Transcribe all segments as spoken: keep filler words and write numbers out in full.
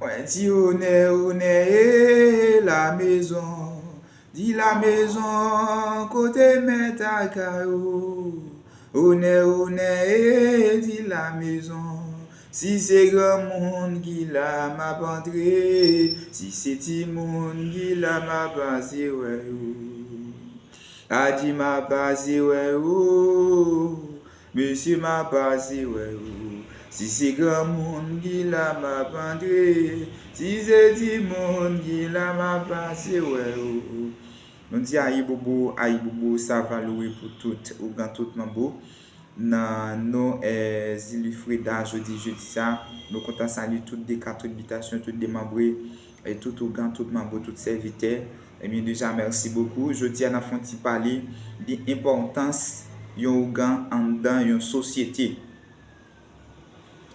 Mwen di onè, onè e lamezon, di lamezon kote mèt a kay ou. Onè, onè e di lamezon, si se granmoun ki la m ap antre, si se timoun ki la m ap pase wè ou. Adi m ap pase wè ou, mesye m ap pase wè ou. Si se granmoun ki la m ap antre, si se timoun ki la m ap pase wè ou. Nou di ayibobo, ayibobo, Savalou e pou tout, ougan tout manbo. Nan non, eh, Zili Freda, jodi, jedi sa, nou kontan salye tout de ka, tout bitasyon, tout de manbre, e tout ougan, tout manbo, tout sèvitè. Ebyen, deja, mèsi bokou. Jodi a, n ap fè yon ti pale de enpòtans yon ougan anndan yon sosyete.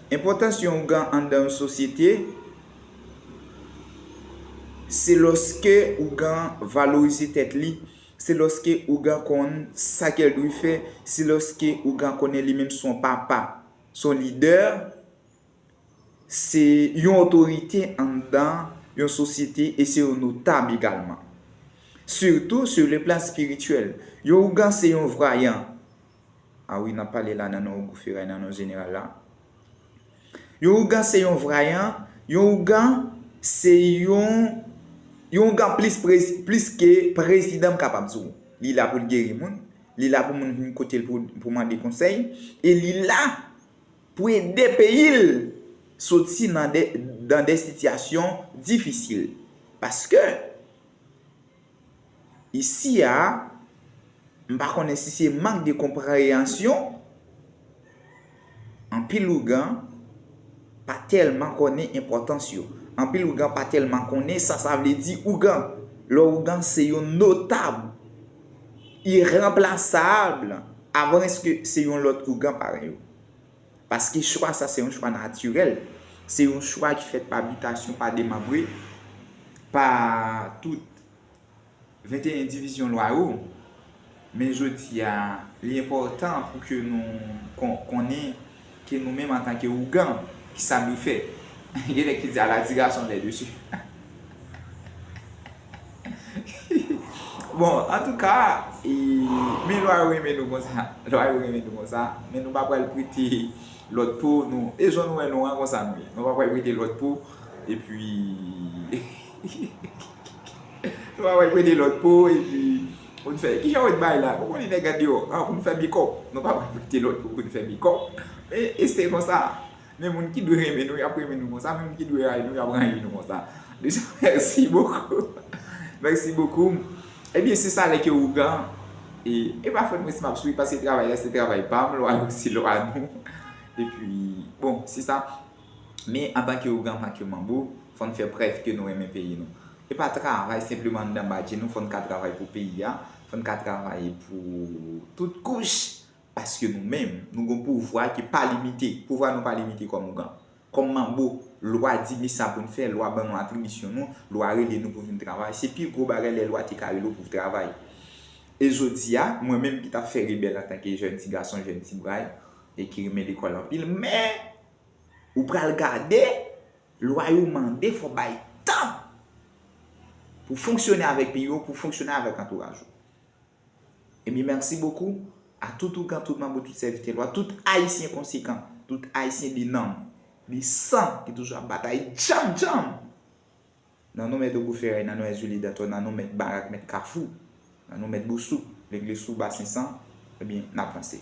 Enpòtans yon ougan anndan yon sosyete, se lòske ougan valorize tèt li, se lòske ougan konn sa ke l dwe fè, se lòske ougan konnen li menm se yon papa, se yon lidè, se yon otorite anndan yon sosyete e se yon notab egalman. Surtout sur le plan spirituel. Yon ougan se yon vwayan. A wi, n ap pale la nan non Ogou Feray, nan non jeneral la. Yon ougan se yon vwayan, yon ougan se yon, yon ougan plis, plis ke prezidan m kapab di w. Li la pou l geri moun, li la pou moun vin kote l pou, pou mande konsèy, e li la pou ede peyi l soti nan de, dan de sitiyasyon difisil. Paske, isi a, m pa konnen si se mank de konpreyansyon, anpil ougan pa tèlman konnen enpòtans yo. Anpil ougan pa tèlman konnen sa sa vle di ougan. Lè ougan se yon notab, iranplasab, avan èske se yon lòt ougan parèy ou. Paske chwa sa se yon chwa natirèl. Se yon chwa ki fèt pa bitasyon, pa demanbre, pa tout venteyen divizyon lwa yo. Men jodi a, li enpòtan pou ke nou kon, konnen ke nou menm antanke ougan, ki sa nou fè. Gen nèg ki di ala ti gason lè desi. Bon, antouka, e, men lwa yo renmen nou konsa. Lwa yo renmen nou konsa. Men nou pa pral prete lòt po, nou. E jan nou wè nou an, konsa nou ye. Nou pa pral prete lòt po. Epi, nou pa pral prete lòt po, epi, pou n fè. Kijan w wè bay la? Ou konnen nèg andeyò, an, pou n fè mekòp. Nou pa pral prete lòt po pou n fè mekòp. E, e se konsa. Men moun ki dwe renmen nou, y ap renmen nou konsa. Men moun ki dwe rayi nou, y ap rayi nou konsa. Deja, mèsi bokou. Mèsi bokou. Ebyen, se sa lè ke ougan. E, e pa fòt mwen si m ap souri, paske travay la, se travay pa m, lwa yo, se lwa nou. Epi, bon, se sa. Men, antanke ougan, antanke manbo, fò n fè prèv ke nou renmen peyi nou. E pa travay senpleman anndan badje nou, fò n ka travay pou peyi a, fò n ka travay pou tout kouch. Paske nou menm, nou gon pouvwa ki pa limite. Pouvwa nou pa limite kòm ougan. Kòm manbo, lwa di men sa pou n fè, lwa ban nou atribisyon nou, lwa rele nou pou vin travay. Se pi gwo bagay lè lwa te ka rele w pou w travay. E jodi a, mwen menm ki t ap fè rebèl antanke jèn ti gason, jèn ti bray, e ki renmen lekòl anpil, men ou pral gade, lwa yo mande fò w bay tan pou fonksyone avèk peyi w, pou fonksyone avèk antouraj ou. Ebyen, mèsi bokou a tout ougan, tout manbo, tout sèvitè lwa, tout Ayisyen konsekan, tout Ayisyen de nanm, de san ki toujou ap batay djanm djanm. Nan non Mèt Ogou Feray, nan non Èzili Dantò, nan non Mèt Barak, Mèt Kafou, nan non Mèt Bousou, Lenglesou, Basen San, ebyen, n ap vanse.